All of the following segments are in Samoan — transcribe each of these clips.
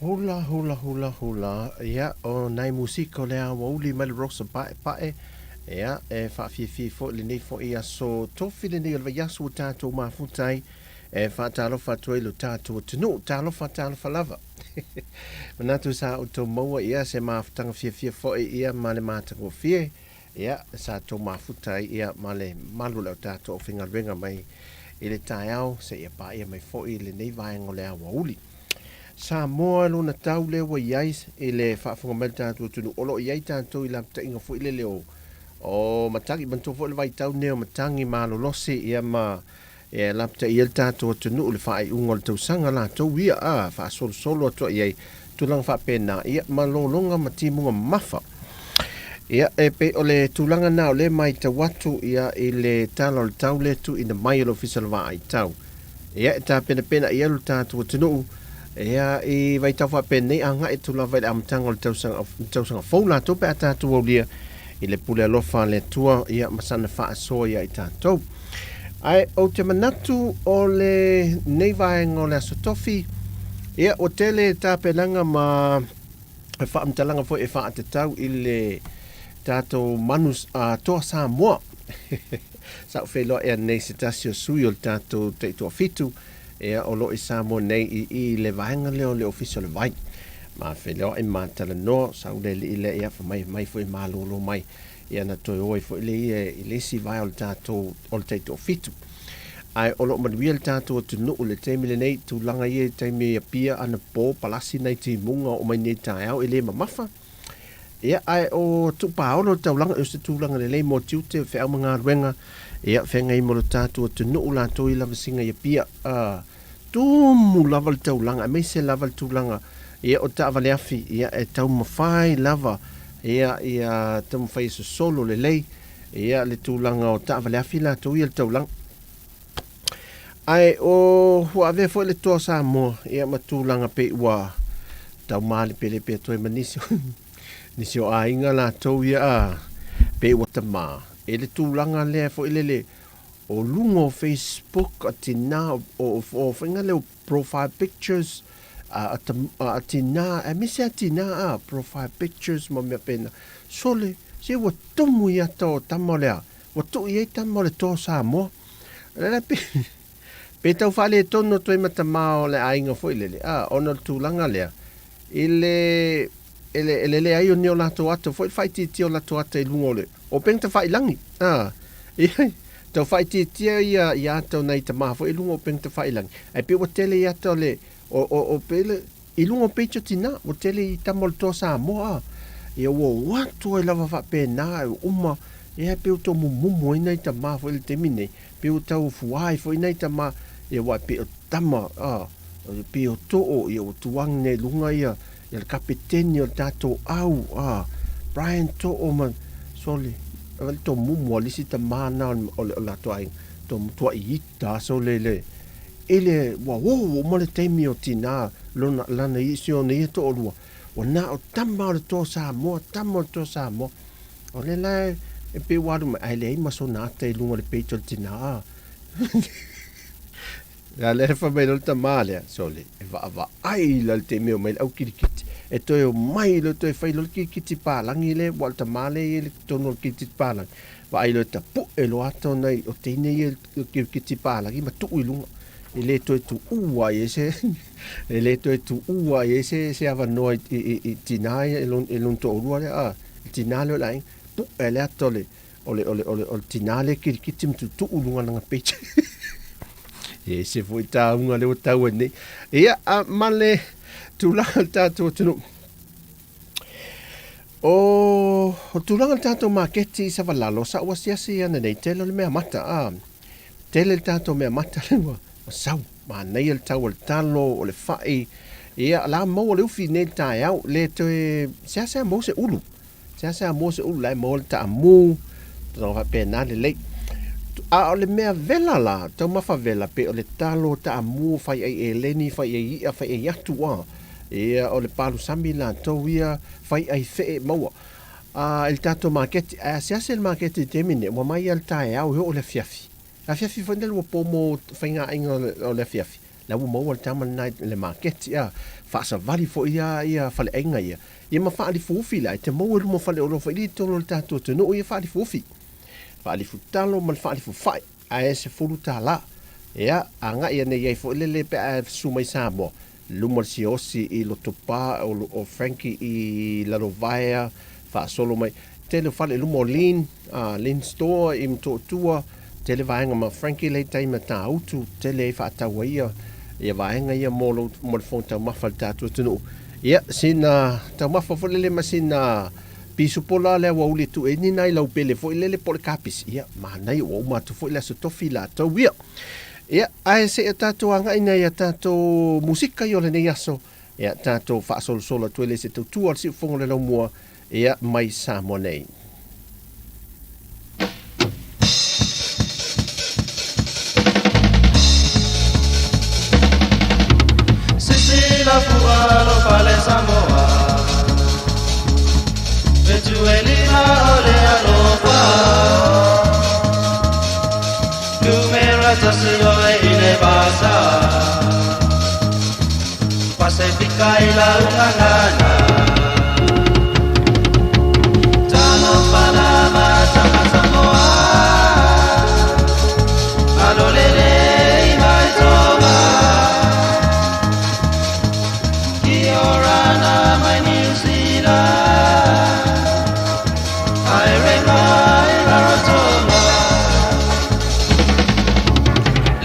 Hula, hula, hula, hula. Ia, o nai musika o le aoauli mai le Rosa Paepae. Ia, e faafiafia foi lenei foi aso tofi lenei o le vaiaso ua tatou mafuta ai. E faatalofa atu ai lo tatou atunuu. Talofa, talofa lava. Manatu sa outou maua ia se mafutaga fiafia foi ia ma le matagofie. Ia, sa tou mafuta ai ia ma le malu o le tatou aufaigaluega mai i le taeao seia paia mai foi lenei vaega o le aoauli. Samoa lona tau lea ua i ai i le faafofoga mai o le tatou atunuu, o lo o i ai tatou i lapataiga foi lele o o matagi, manatua foi le vaitau lenei o matagi malolosi ia ma e lapataia ai le tatou atunuu i le faaiuga o le tausaga latou ia a faasolosolo atu ai i tulaga faapena ia ma lologa ma timuga mamafa. Ia e pei o le tulaga na o lea e matau atu ia i le tala o le tau lea e tuuina mai e le Ofisa o le Vaai Tau. Ia e tapenapena i ai lo tatou atunuu ia i vaitau faapenei agai atu lava i le amataga o le tausaga, tausaga fou latou pe a tatou aulia i le pule alofa a le Atua ia ma sana faasoa ia i tatou. Ae ou te manatu o lenei vaega o le Aso Tofi, ia ua tele tapenaga ma faamatalaga foi e faatatau i le tatou manu toa Samoa. Sa ou feiloai anei se tasi o sui o le tatou taitoafitu ia o lo o i Samoa nei i i le vaega lea o le Ofisa o le Vai. Ma feiloai ma talanoa, sau le alii lea ia fai mai mai foi malolo mai. Ia na toe o ai foi le ia i le isi vae o le tatou o le taitoafitu. Ae o lo o manuia le tatou atunuu i le taimi lenei, tulaga ia i taimi i Apia anapo palasi nai timuga oo mai nei taeao e le mamafa. Ia ae o Tuupaolo le taulaga o se tulaga lelei mo tiute o feau ma galuega ia feagai mo le tatou atunuu latou i lavasiga i Apia. Tumu lava le taulaga aemaise lava le tulaga ia o taavale afi ia e taumafai lava ia ia taumafai e sosolo lelei ia le tulaga o taavale afi latou ia le taulaga. Ae o ua avea foi le Toa Samoa ia ma tulaga pei ua taumalepelepe atu ai ma nisi nisi o aiga latou ia a pei ua tama i le tulaga lea foi lele o luga o Facebook a tina o faiga lea o profile pictures a tina aemaise a tina a profile pictures ma mea pena sole se ua tumu i ata o tama o le a ua tuu i ai tama o le Toa Samoa le pe pe tau faaletonu atu ai ma tama o le aiga foi lele a ona o le tulaga lea i le e le, e le leai o ni o latou ata foi le faaitiitia o latou ata i luga o le o upega tafailagi a ia tau faaitiitia ia ia ata o nai tama foi i luga o upega tafailagi ae pei ua tele i ata o le o o o pei le i luga o page o tina ua tele i tama o le Toa Samoa a ia ua o atu ai lava faapena e uma ia pei ua tau mumumu ai nai tama foi i le taimi nei pei ua tau fua ai foi nai tama ia aua e pei o tama a pei o too ia ua tuangi nei i luga ia ia le kapeteni o le tatou au a Brian Too ma sole a le tomumu a le isi tama na o le latou aiga to matuai ita sole le i le ua oo uma le taimi o tina lona lana isi ona ia toalua ua na o tama o le Toa Samoa tama o le Toa Samoa o le la e pei ua alu mai ae leai ma sona ata i luga o le page o le tina a A lea fai mai loa le tama lea, sole, e vaavaai la le taimi e omai le au kilikiti. E toe omai loa toe fai loa le kilikiti palagi lea, ua o le tama lea e i ai i totonu o le kilikiti palagi. Vaai loa e tapue loa ata o nai o teine ia i le kilikiti palagi ma tuu i luga. E le toe tuua ai e se e le toe tuua ai e se se avanoa i i i tina ia i lona toalua lea a, le tina lea o le aiga. Pue le ata o le o le, o le, o le, o le tina lea kilikiti ma tuutuu i luga o lana page. Ia, e ese foi tauga lea ua tau ai nei. Ia, a, ma le tulaga o le tatou atunuu. O, o tulaga o le tatou maketi i Savalalo, sa ou asiasi ananei, tele o le mea mata, a, tele le tatou mea mata lea ua sau, manaia le tau o le talo, o le fai, ia, o le a maua le ufi nei i le taeao, le toe seasea maua se ulu, seasea maua se ulu, la e maua le taamu, tulaga faapena lelei. A o le mea vela la, taumafa vela, pei o le talo, taamu, fai ai eleni, fai ai i'a, fai ai atu, a, ia, o le palusami latou ia, fai ai fee maua a i le tatou maketi. Ae asiasi i le maketi i le taimi lenei, ua mai lava i le taeao e oo i le afiafi. Afiafi foi lea ua pomo faigaaiga o le afiafi, la ua maua le tama lena i le maketi a. Faasavali foi lava ia faleaiga ia, ia ma faalifuufi la, e te maua i luma o faleoloa foi lea i totonu o le tatou atunuu ia faalifuufi. Faalifu talo ma le faalifu fai, ae $10. Ia, agai ane i ai foi lele pe a susu mai Samoa, luma o le siaosi i Lotopa, o Frankie i Lalovaea, faasolo mai. Tele o fale i luma o Lean, Lean Store i Motootua, tele vaega ma Frankie lea i tai ma Tāutu, tele ai faatau ai ia, ia vaega ia mo, lo, mo le fofoga taumafa o le tatou atunuu. Ia, sina taumafa foi lele ma sina pisupo la lea ua uli atu e ni nai laupele foi lele po o le kapisi. Ia, manaia ua uma atu foi le aso tofi latou ia. Ia, ae se i o tatou agai nei a tatou musika i o lenei aso, ia tatou faasolosolo atu ai le se tautua o le siufofoga o le laumua, ia, mai Samoa nei. Sisi la fua lo fale Samoa Vetuelina o le alofa Numera tasi oe i le vasa Pasifika i la ungangana Talofa lava tama Samoa Alo lele i mai tonga Kia orana mai New Zealand Haere mai Rarotonga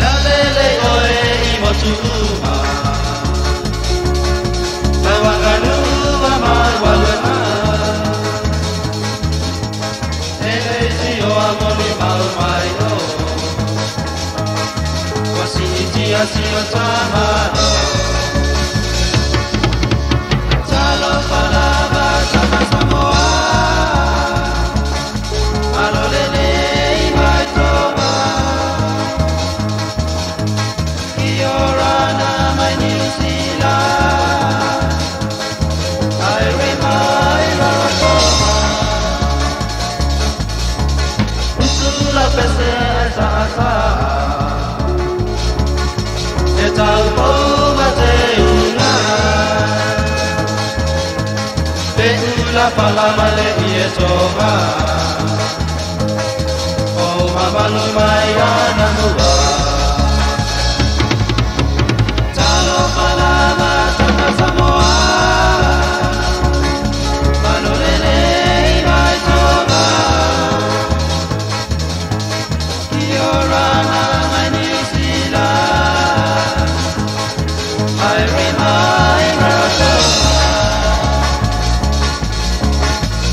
Lalele oe i motu uma Mai Wakanua mai Waluena E leisi o a moni mau mai o Wasiitia si o tamano Talofa lava tama Samoa Alo lele i mai tonga Kia orana mai New Zealand Haere mai Rarotonga Utu la pese ai sa E tau pou ma te unga Pe ula pala male i e tonga O mamalu mai ana mua Talofa lava tama Samoa Malo lele i mai tonga Kia orana mai New Zealand Haere mai Rarotonga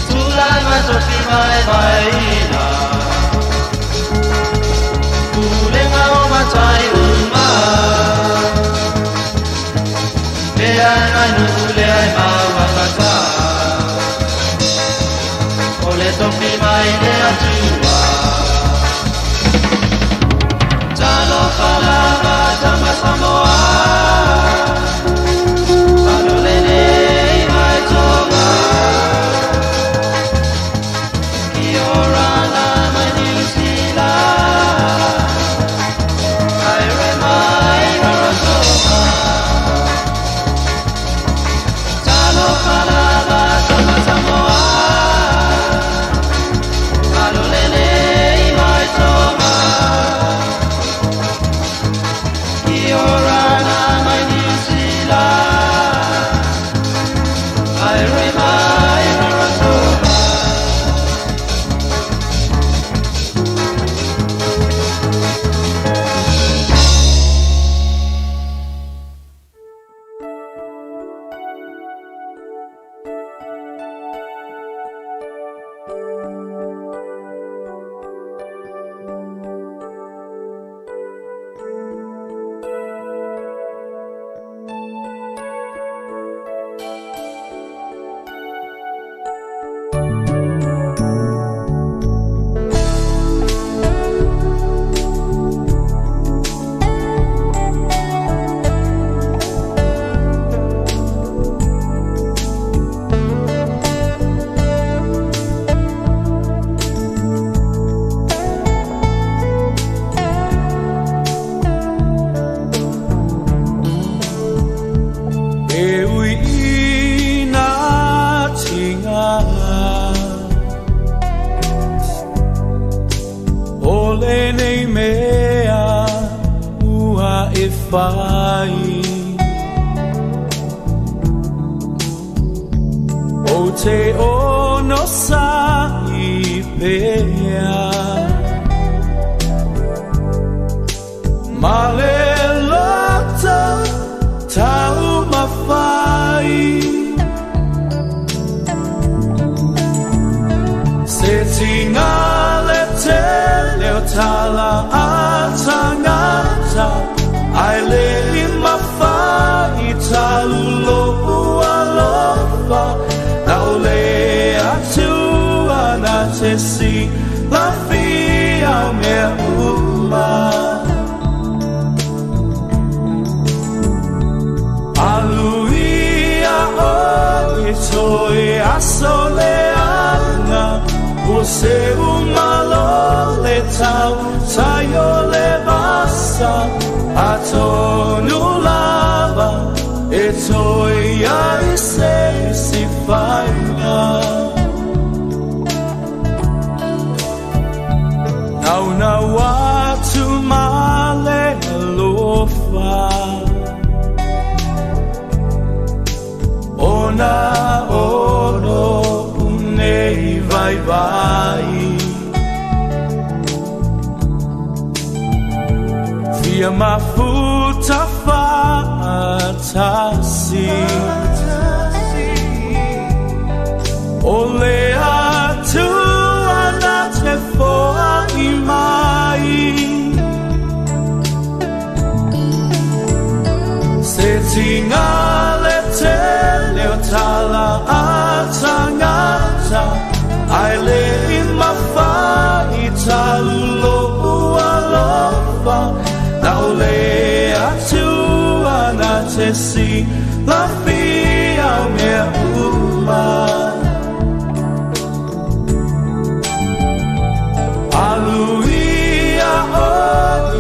Tulai mai tofi mai mai ina Pulenga o matai uma E ai nai nuu le ai mauangata O le tofi mai le atua Talofa lava tama Samoa Alo lele i mai tonga Kia orana mai New Zealand Haere mai Rarotonga mafai O te ono sa i pea Ma le loto tau mafai Se tinga le tele o tala a tangata Ai le i mafai talulo alofa Na o le atua na te si lafia o mea uma Aluia o e toe aso leaga Ua se umalo le tau tai o le vasa Atonu lava e toe ai se isi faiga Naunau atu ma le alofa Ona ono unei vai vai Fia mafuta fa'atasi O le Atua na te foa'i mai Se tiga le tele o tala a tagata Ai le i mafai talulo alofa Na o le Atua na te si lafia o mea uma Aluia o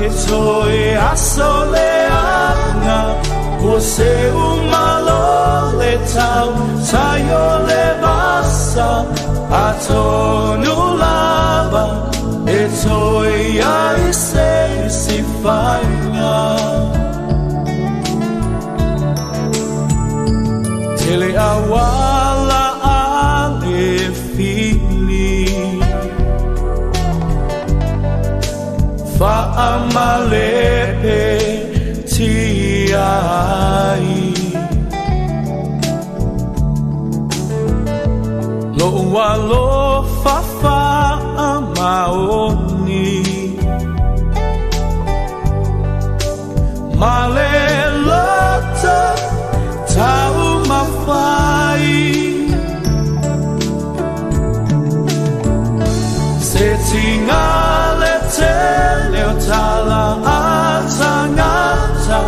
e toe aso leaga Ua se umalo le tau tai o le vasa Atonu lava e toe ai se isi faiga Tele awala a le fili Fa'amalepe tia ai Lo'u alofa fa'amaoni Ma le loto tau mafai Se tiga le tele o tala a tagata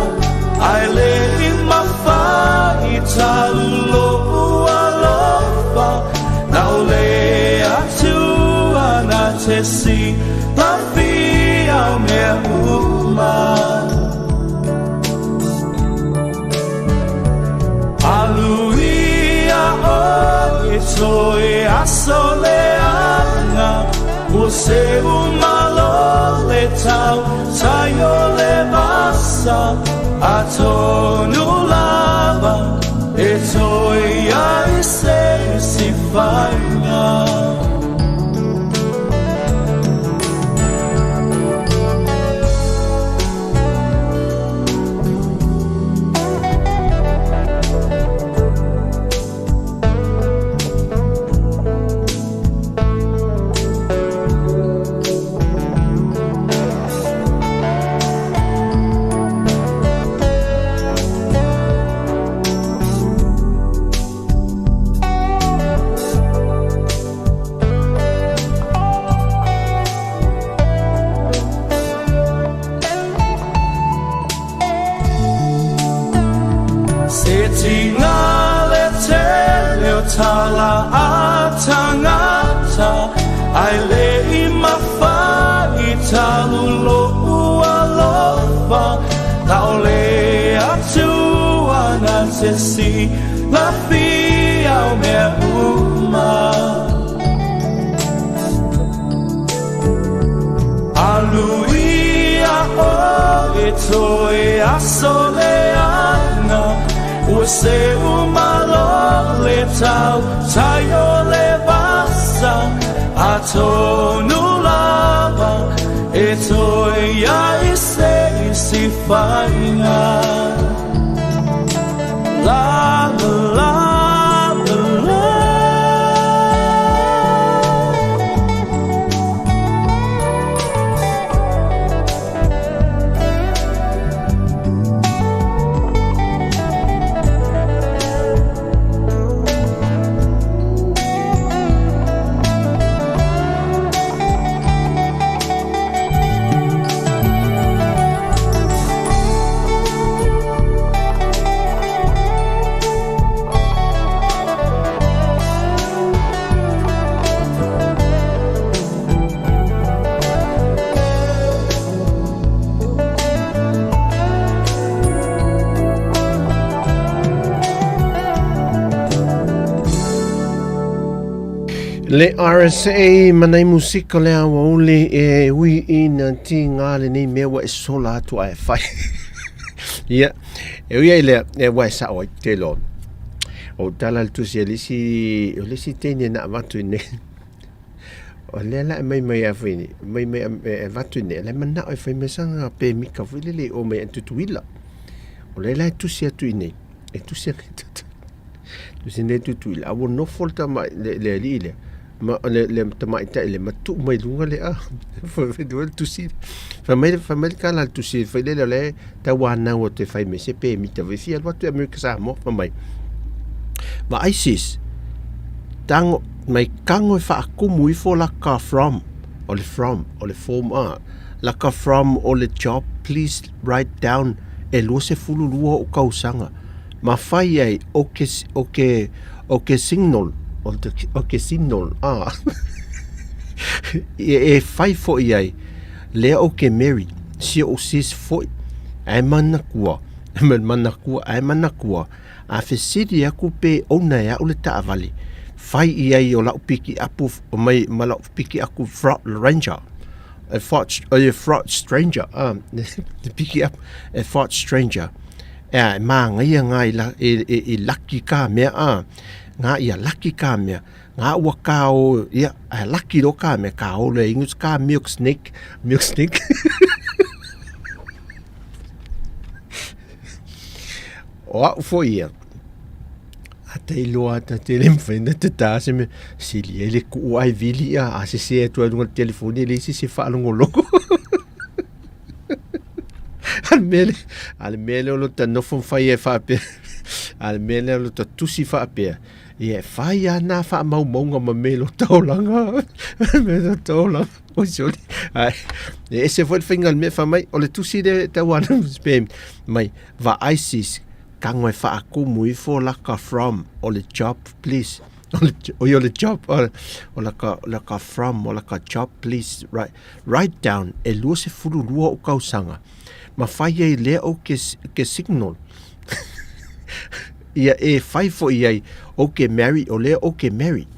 Ai le i mafai talulo alofa Na o le Atua na te si lafia o mea uma Aluia o e toe aso leaga Ua se umalo le tau tai o le vasa Atonu lava e toe ai se isi faiga Se tiga le tele o tala a tagata Ai le i mafai talulo alofa Na o le Atua na te si lafia o mea uma Aluia o e toe aso leaga ua seu malo le tautai o le vasa atonu lava e toe ai se isi faiga. La la la la la. Le RSA ma nai musika le aoauli e ui ina tiga lenei mea ua e sola atu ae fai. Ia, e ui ai lea, e ua e sao ai te loa. O tala le tusi a le isi, o le isi teine na avatu i nei. O lea la e mai mai a foi nei, mai mai e avatu i nei, le manao e fai mai sanga pe mika foi lele o mai Tutuila. O lea la e tusi atu i nei, e tusi atu i Tutuila. Tusi nei Tutuila, a ua nofo le tama, le alii lea, ma le, le tamaitai le matuu mai luga le a fai le tusi fai mai fai mai le kala le tusi fai lele o le tauanau o te fai mai se pe mita vai fia alu atu i Amerika Samoa fai mai ma ISIS tango mai kago e faakumu ifo laka from o le from o le form a laka from o le job please write down e 22 o'u kausaga ma fai ai o ke o ke o ke signal o te o ke signal a e, e fai foʻi ai lea o ke Mary si o sis foʻi ae manakua manakua ae manakua a fesili aku pe ona e au le taavale fai i ai o lau piki apu mai ma lau piki aku Ford Ranger a Ford, a Ford Stranger the piki up a Ford Stranger Ea, e māngaia ngā i, la, e, e, i laki kā mea, ā, ngā ia laki kā mea, ngā ua kā o, ia, a laki ro kā mea, kā o le ingus kā milk snake, milk snake. o au fo ia, a te iloa ta te le mwhai na te tā se me, sili e le kuu ai vili ia, a se se atu ai lunga le telefoni e le isi se whaalongo loko. A le mea lea, a le mea lea o lo ta nofo ma fai ai faapea, a le mea lea o lo ta tusi faapea, ia e fai lava nā faamaumauga ma mea i lo taolaga, me lo taolaga, oi sole. Ai, e ese foi le faiga o le mea fai mai, o le tusi lea e tau ana pe mai, vaai sis, kago e faakumu ifo laka from o le job please. O le, o le job, o laka, laka from, o laka job please, right. Write down, e 22 o'u kausaga, ma fai ai lea o ke, ke signal. Ia e fai foʻi ai o ke marry, o lea o ke marry.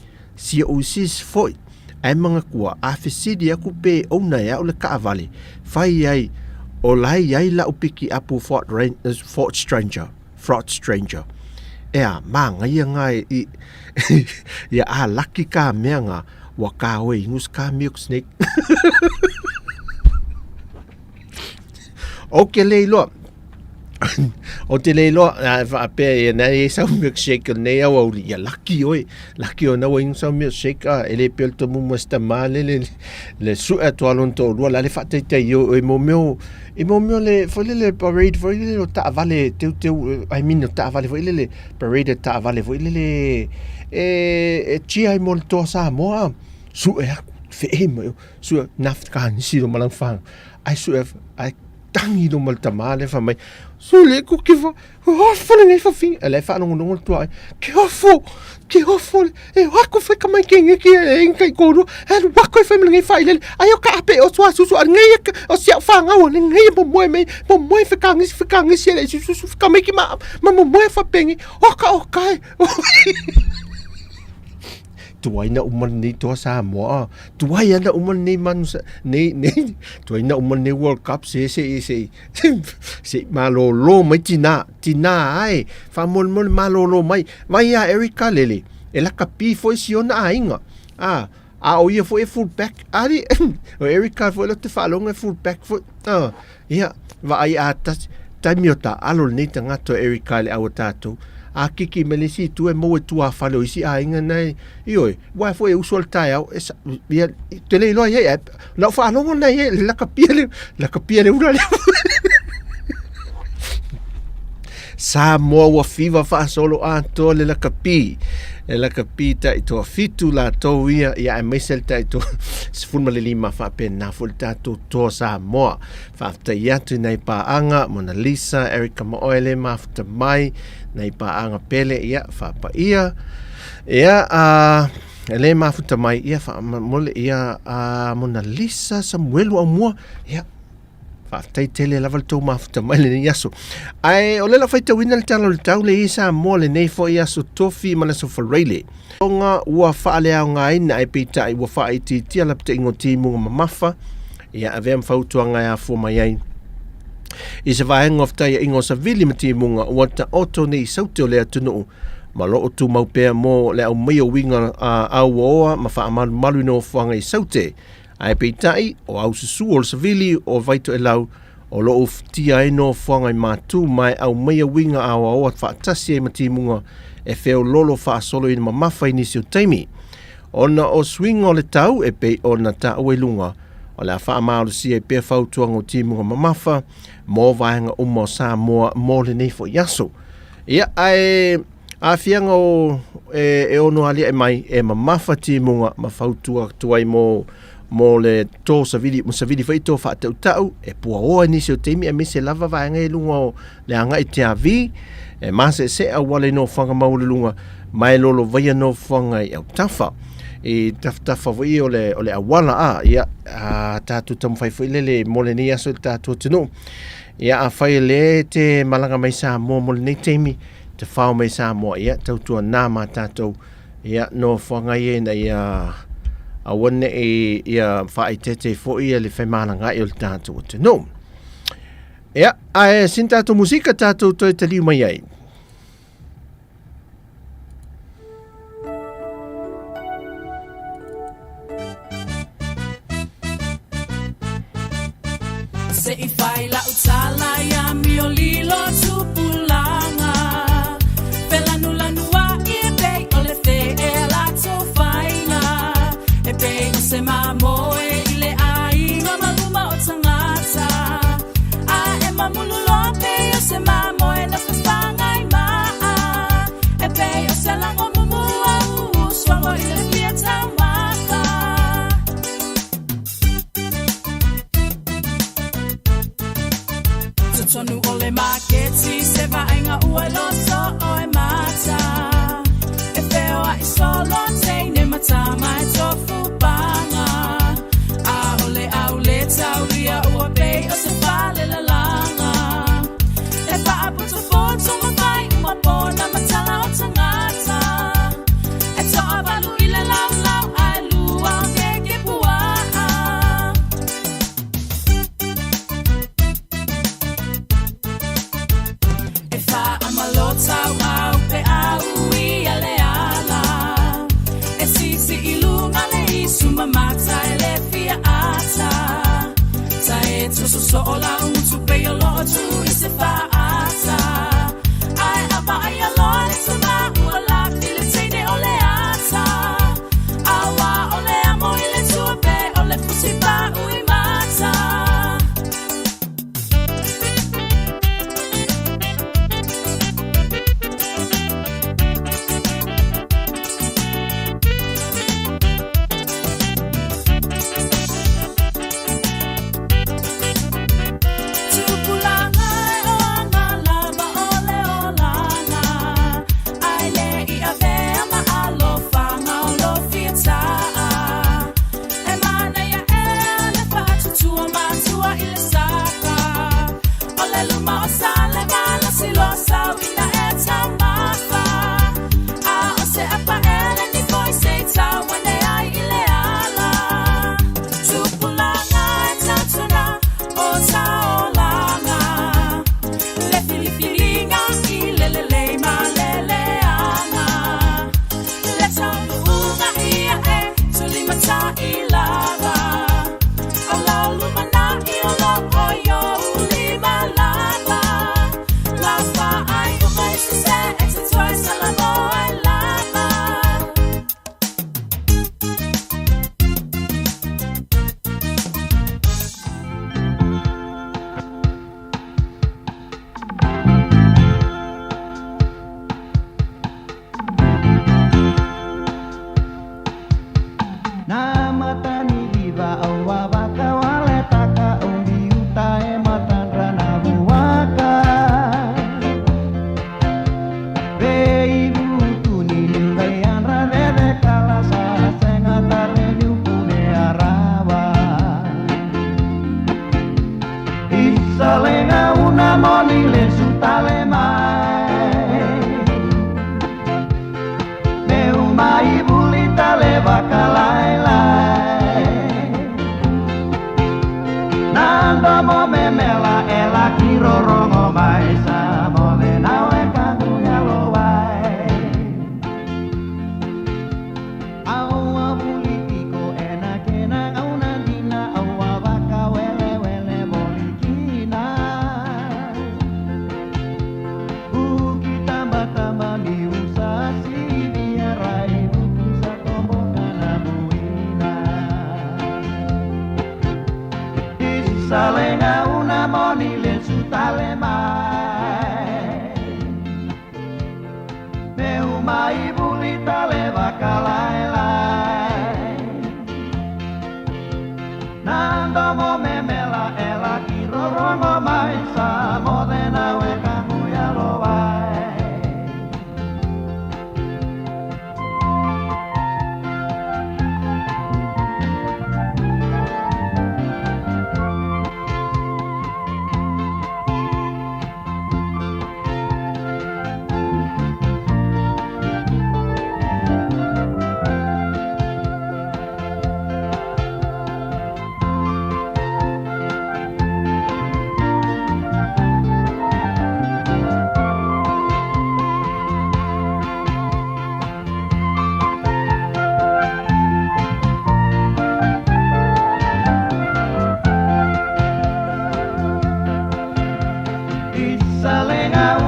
Sia ou sis foʻi, ae mangakua, a fesili aku pe ouna e a'u le kaʻawale, fai ai, o lae iai la'u piki apu Ford, Rain, Ford Stranger, Ford Stranger. Ea, māngaia ngā i, ia a laki ka mea ngā, Ua kā oe ingus kā milk snake. O ke le iloa. O te le iloa, a whaapea e nei e sau milkshake o nei au auli, ia laki oe, laki o naua ingus sau milkshake a, e le pea le tomu ma sta ma le le, le sue atu alon tō rua, la le whaataitai o, e mō meo, e mō meo le, foi le le parade, foi le le o taavale, teu teu, I mean o taavale, foi le le parade taavale foi lele e, e tia ai mo le toa Samoa sue aku feʻe mai o sue na ka nisi lo malang fa ai sue ai tangi lo mal tama le fa mai su le ku ke fa o fa le fa fi le fa no no tua ke ofo ke ofo e wako fa ka mai ke nge ke e ngai ko ru e wako fa me ngai fa ile ai o ka ape o sua su su ngai o sia fa ngau le ngai mo mo me mo mo fa ka ngi fa ka ngi se le su su ka mai ki ma ma mo mo fa pengi o ka o kai. Tuai na uma lenei toa Samoa. Tuai ana uma lenei manu nei nei tuai na uma lenei World Cup se se se se malolo mai tina tina ai faamolemole malolo mai vai ia Eric Kalele e lakapi foi si ona aiga a a o ia foi e full back ali o Eric Kalele foi le te faalogo e full back foi a ia vaai a tasi taimi o taaalo lenei tagata o Eric Kalele aua tatou a kiki mai le isi itu e maua i tuafale o isi aiga nae ioe uae foi e usu a le taeao e sa ia te le iloa iai ae na ou faalogo na iai le lakapia le lakapia le ula lea Samoa ua fiva faasolo atoa le lakapi e lakapi taitoafitu latou ia ia aemaise le taitoa 15 faapena foi le tatou toa Samoa. Faafetai atu i nai paaga Mona Lisa, Erica Maoele mafuta mai nai paaga pele ia faapaia ia a e le mafuta mai ia faamole ia a Mona Lisa Samuelu Aumua ia Faafetai tele lava le tou mafuta mai lenei aso. Ae o le la faitauina le tala o le tau le i Samoa lenei foi aso Tofi ma le aso Faraile. Tonga ua faaleaogaina ae peitai ua faaitiitia lapataiga o timuga mamafa ia avea ma fautuaga e afua mai ai i se vaega o fetaiaiga o savili ma timuga ua taoto nei i saute o le atunuu ma loo tumau pea mo le aumaia o uiga auaoa ma faamalumalu i nofoaga i saute. Ae peitai, o aususu o le savili o Vaitoelau o lo o ufitia ai nofoaga i Matu ma e aumaia uiga aoaoa faatasi ai ma timuga e feololo faasolo ina mamafa i nisi o taimi. Ona o suiga o le tau e pei ona taua i luga, o le a faamalosia ai pea fautuaga o timuga mamafa mo vaega uma o Samoa mo lenei foi aso. Ia, ae aafiaga o e, e ono aliae mai e mamafa timuga ma fautua atu ai mo mo le tō savili, ma savili foi tō faatautau, e puaoa i nisi o taimi aemaise lava vaega i luga o le agai te AV, e maseese auala i nofoaga maualuluga, ma e lolovaia nofoaga i autafa. I tafatafa foi o le, o le auala a, ia, a tātou taumafai foi lele mo lenei aso i le tātou atunuu. Ia, afai e lē te malaga mai Samoa mo lenei taimi, te whao mai Samoa, ia, tautuanā mā tātou, ia, nofoaga ia ina ia aua ne'i ia faaeteete foi ia le femalagaai o le tātou atunuu. Ia, ae sina tātou musika tātou toe taliu mai ai. Se i fai lau tala ia mio lilo tupulaga Felanulanu ai e pei o le fe e latou faiga E pei o se mamoe i le aiga ma luma o tagata A e mamulu loa pei o se mamoe na fafaga i maa E pei o se lago mumua usuago i le fia taumafa Totonu o le maketi se vaaiga ua loto o e mata E feoai solo teine ma tama e tofu paga A o le au le taulia ua pei o se fale lalaga E faapotopoto ma fai uma pona ma tala o tagata E toavalu i le laulau ae lua o keke puaa E faamalotau au pe au ia le ala E sisi i luga le isu mamata e le fia ata Ta e toso soo lau ngutu pei o loo tu i se faata Ae a vaai aloa le tama ua lafi le teine o le ata Aua o le amo i le tua pe o le fusi pau i mata. Tupulaga e o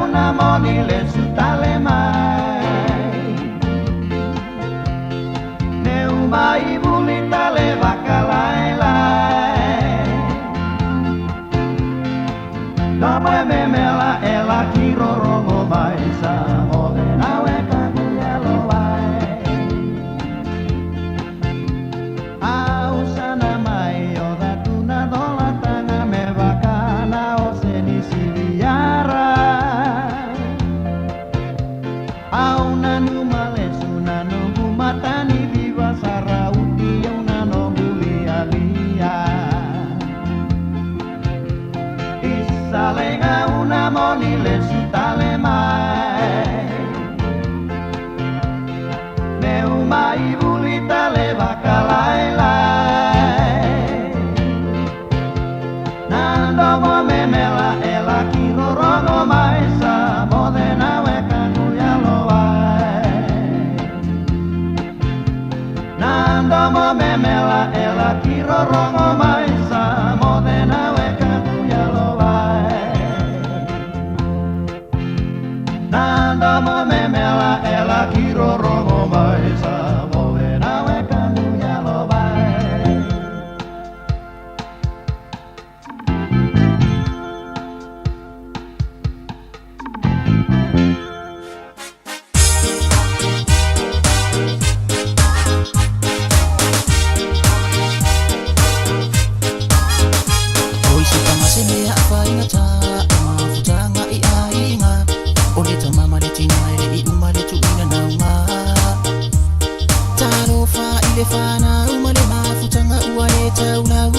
una moni le sutale mai. Ne umai vulita le vakalai lai. Domo memela ela kirorongo mai sa move nawe kakuyalo vai. Ausana mai o da tuna dola tanga me vakana o seni siliara. Auna numa le suna nungu matani viva sarauti una nongulia lia. Isalenga una moni le sutale mai. Me umai vulita le vakalai lai. Nando mo memela ela kirorongo mai sa mode nawe kakuyalo vai. Nando mo memela ela kirorongo mai sa mode nawe kakuyalo vai. Nando mo memela ela kirorongo mai sa mode nawe kakuyalo vai. Oi se pangase mea a whainga tā O mafutanga i aiga O le tamama le tina e le i uma le tuina naunga Talofa i le whanau ma le mafutanga ua le taulau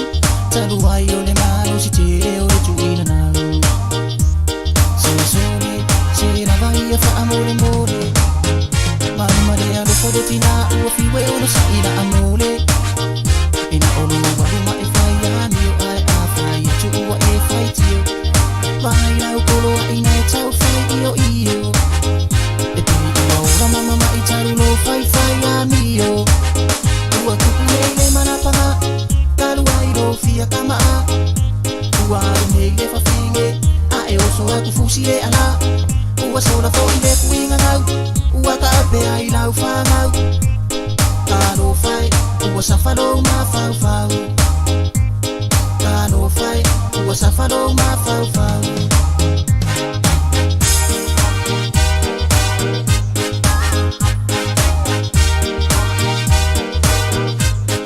Talu ai o le malo si tele o le tuina nau Se sole, se lava ia wha mole mole Manuma le alofa le tina ua fiwe o lo saila a mole Ina olo walu ma e whai a mio ai a whai atu ua e whai tio Vai lau kolo a ina e tau whai io io E pui ua ora mama ma i taru lo whai whai a mio Ua kuku nei le manapanga Kalu ai lo fia kamaa Ua alu nei le whawhinge A e oso aku fusi e ala Ua sola fo i le kuinga ngau Ua taapea i lau whangau Talo whai, ua sawhalo ma whau whau Talo whai, ua sawhalo ma whau whau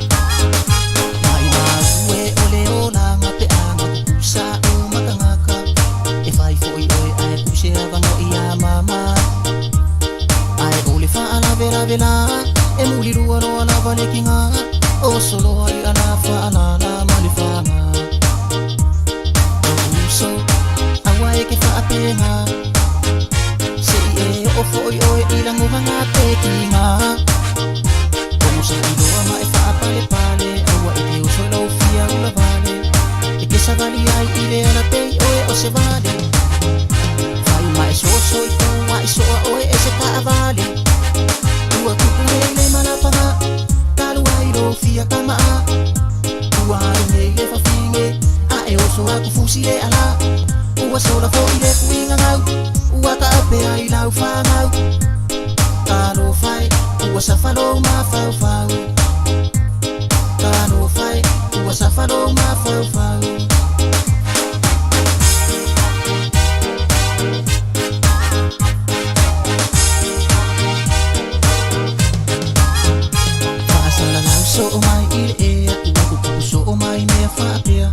Mai maue o le olanga pe anga kukusa o makangaka E whai foi oe ae puse avango i a mama Ae o le whaalave lave la E muli lua loa lava le kinga O soloa i ala whaalala ma le whanga O uso, aua e ke whaapenga Se i e o foi oe i langohanga te kinga Kongo sa iloa ma e whaapale pale Aua e ke oso lau fia ula vale E ke savali ai i le ala pei oe o se vale Whai ma e soso i kua i soa oe e se kaavale Ua tupu nei le malapanga Talu ai lo fia kamaa Ua alu nei le whawhinge A e oso aku fusi e ala Ua sola fo i le kuinga ngau Ua taapea i lau whangau Talo whai, ua sawhalo ma whau whau Talo whai, ua sawhalo ma whau whau Whaasalalau so o mai i le ea Ua kukupu so o mai mea whaapea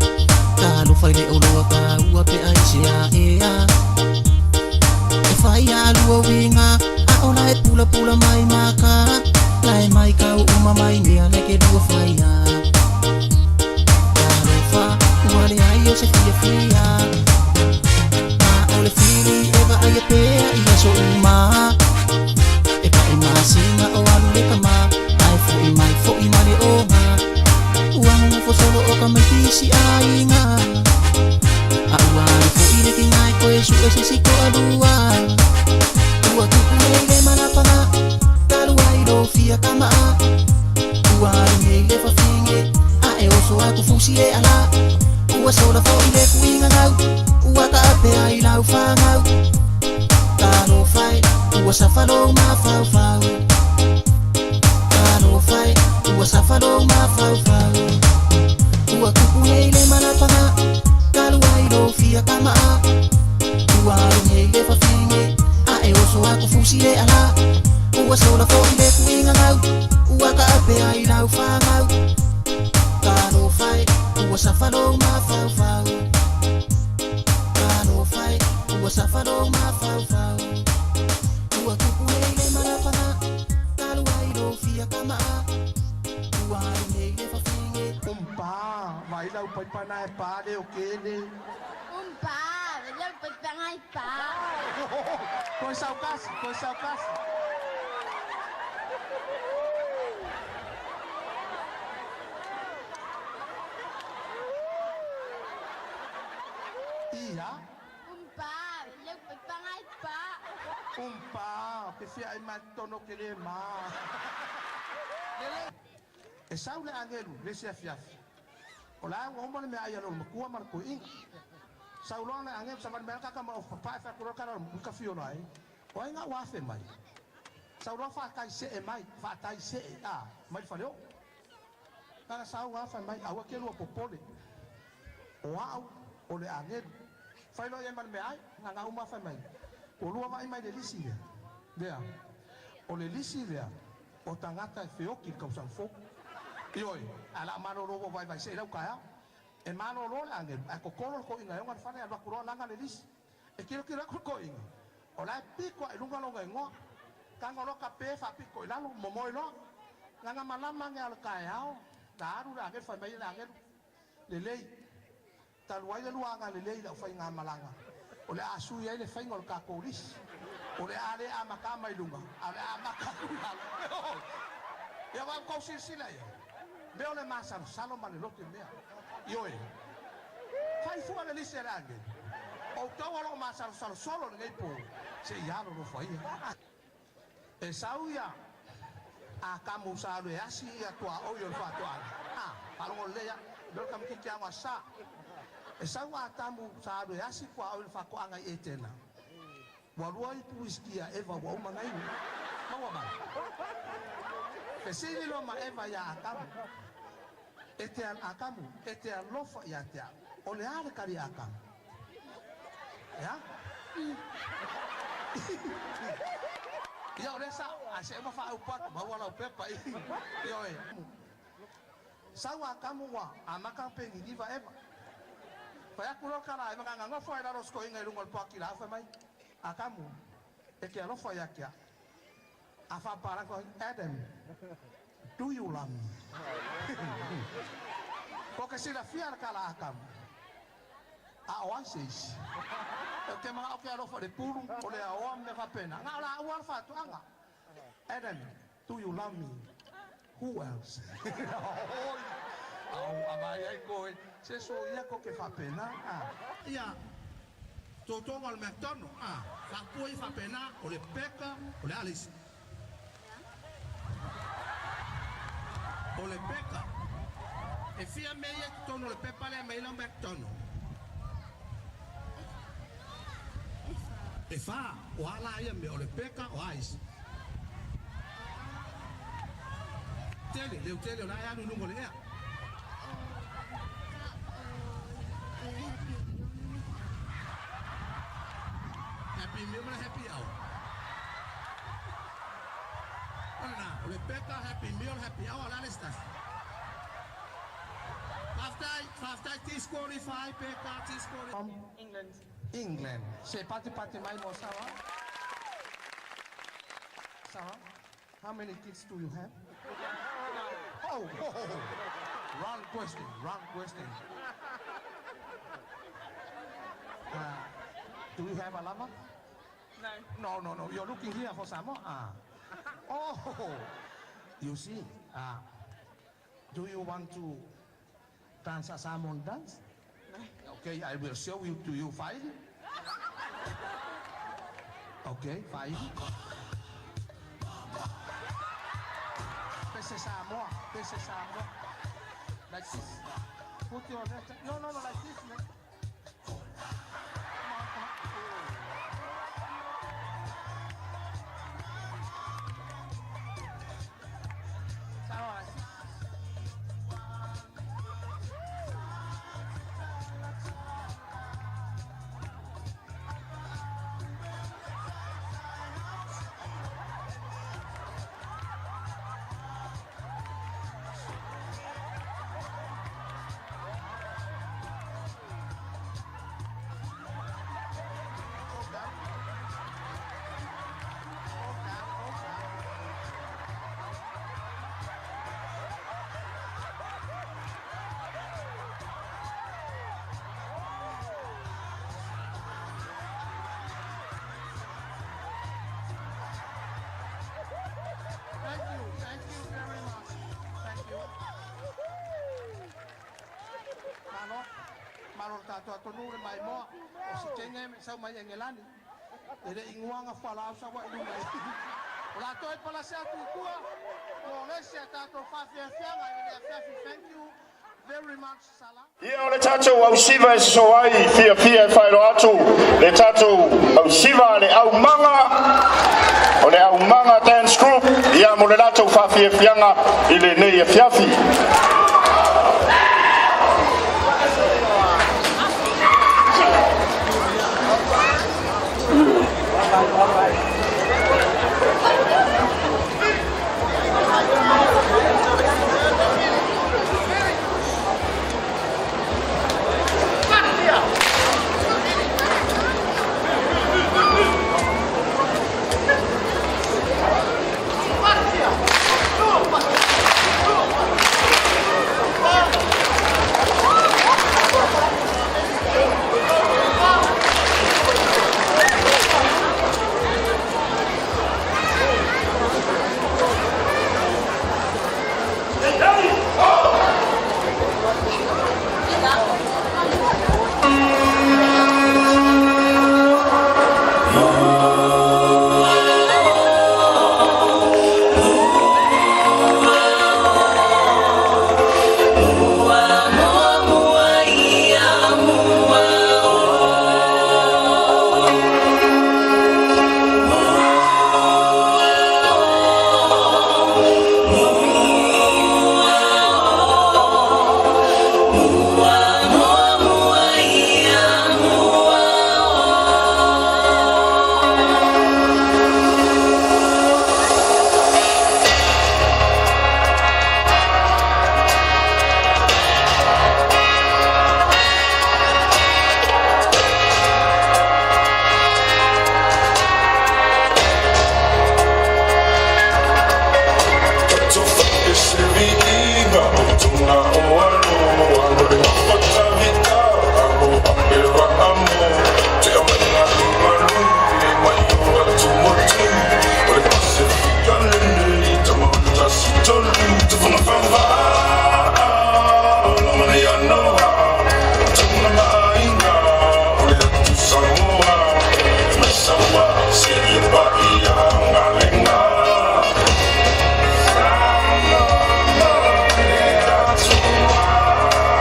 Talo whai le oloa ka ua pe ai se a ea E whai a lua winga A o lai pula pula mai maka Lai mai kau uma mai mea le ke lua whai a Talo wha ua le ai o se fia fia Ma o le fili e va ai e pea i aso uma E pa e masinga o alu le kama Ai foi mai foi ma le onga Ua ngongo fo solo o ka mai tisi ainga A ua alu foi le kingai koe su e se siko alua Ua tupu nei le malapanga Talu ai lo fia kamaa Ua alu nei le whawhinge A e oso aku fusi e ala Ua sola fo i le kuinga ngau Ua taapea i lau whangau Ua safa lou mafaufau. Talofa e, ua safa lou mafaufau. Ua tupu nei le malapaga, talu ai lou fia tamaa. Ua alu nei le fafine, ae oso aku fusi le ala. Ua sola foʻi le tuiga gau, ua taape ai lau fanau. Talofa e, ua safa lou mafaufau. Talofa e, ua safa lou mafaufau. Ua tupu nei le malapaga, talu ai lou fia tamaa. Ua alu nei le fafine. Umpa, vai lau paipa na e pa le o kele. Umpa, lau paipa e pa. Koi saukasi, koi saukasi. Ia? Umpa, lau paipa e pa. Umpa, ke fia ai mai tono ke le ma. Lele. E sau le agelu, le se afiafi. O la ua uma le mea ai a le makua ma le koi'iga. Sau loa le agelu savali mai kaka ma o papae fai kala ka fio ai. O ai ngā ua afe mai. Sau loa whaatai se e mai, whaatai se e a, mai le whaleo. Kaka sau afa mai, aua ke lua popole. O au, o le agelu. Whai loa ia ma le mea ai, ngā ngā uma whai mai. O lua vai mai le lisi lea. Lea. O le lisi lea, o tangata e feoki le kausaga fou. Ioe, a la malolo ua vaivai seʻi lau kaeao. E malolo le agelu, ae kokolo le koʻiga e oga le fale alu atu loa laga le lisi. E kilokilo aku le koʻiga. O la e piko aʻe luga loga igoa. Tago loa ka pe faapiko i lalo, momoe loa. Gaga malama age a le kaeao, na alu le agelu fai mai le agelu. Lelei. Talu ai le lua agalelei i lau faigamalaga. O le a sui ai le faiga o le tatou lisi. O le a le amata mai luga, a o le a amata atu i lalo. Ia ua outou silasila i ai. Mea o le masalosalo ma le loto i mea. Ioe. Fai fua le lisi a le agelu. Outou o loo masalosalo solo lenei po, seʻi alolofa ia. E sau ia Atamu sa alu e asi ia tuaoi o le faatoaga. A, faalogo lelei a, mea o le tamaitiiti ago Asa. E sau Atamu sa alu e asi tuaoi o le faatoaga i Etena. Ua lua ipu uisiki a Eva ua uma ona inu. Maua mai. Fesili loa ma Eva iā Atamu. E te, Atamu, e te alofa ia te au. O le a le kali a Atamu? E a? Ia o lea sao, ae seʻi uma faaupu atu, maua lau pepa i. Ioe. Sau Atamu ua amata ona peniliva Eva. Fai atu loa le tala a Eva, na ona nofo lava i lalo o si toeaina i luga o le poati laau fai mai, Atamu, e te alofa ia te au. A faapalagi fai, Adam, do you love me? Ko ke silafia le tala a Atamu, a o ai se isi. Ou te manao ke alofa i le pulu, o le aoa ma mea faapena. Na o laua le faatoaga. Adam, do you love me? Who else? Oi, au avai ai koe, se soia ko ke faapena. Ia, totoga o le mea tonu, a, faapua ia faapena, o le peka, o le a le isi. O le peka. E fia mea ia i totonu o le pepa lea mai lau mea tonu. E fa, o a la ia mea, o le peka, o a isi. Tele, leo tele o la e alu i luga o le ea. Happy meal ma le happy hour. O lena, o le peka, happy meal, happy hour, o le a le isi tasi? Faafetai, faafetai, disqualify, peka, disqualify. England. England. Se patipati mai mo Sarah. Sarah, how many kids do you have? Oh, oh, oh. Wrong question, wrong question. Do you have a lover? No. No, no, no. You're looking here for Samoa. Ah. Oh, you see. Do you want to dance a Samoan dance? No. Okay, I will show you to you. Five. Okay, five. This is Samoa. This is Samoa. Like this. Put your left. No, no, no, like this, man. Come on, come on. Atoatonu le maimoa o si tenge me sau mai Engelani. E le inguanga whalau sa wa ilunga. O la toi pala se atu i tua, mo le se a tātou whawhiawhianga i le awhiawhi. Thank you very much, Salah. Ia o le tatou ausiva e sosoo ai fiafia e faailoa atu le tatou ausiva le aumaga o le aumaga dance group ia mo le latou faafiafiaga i lenei afiafi.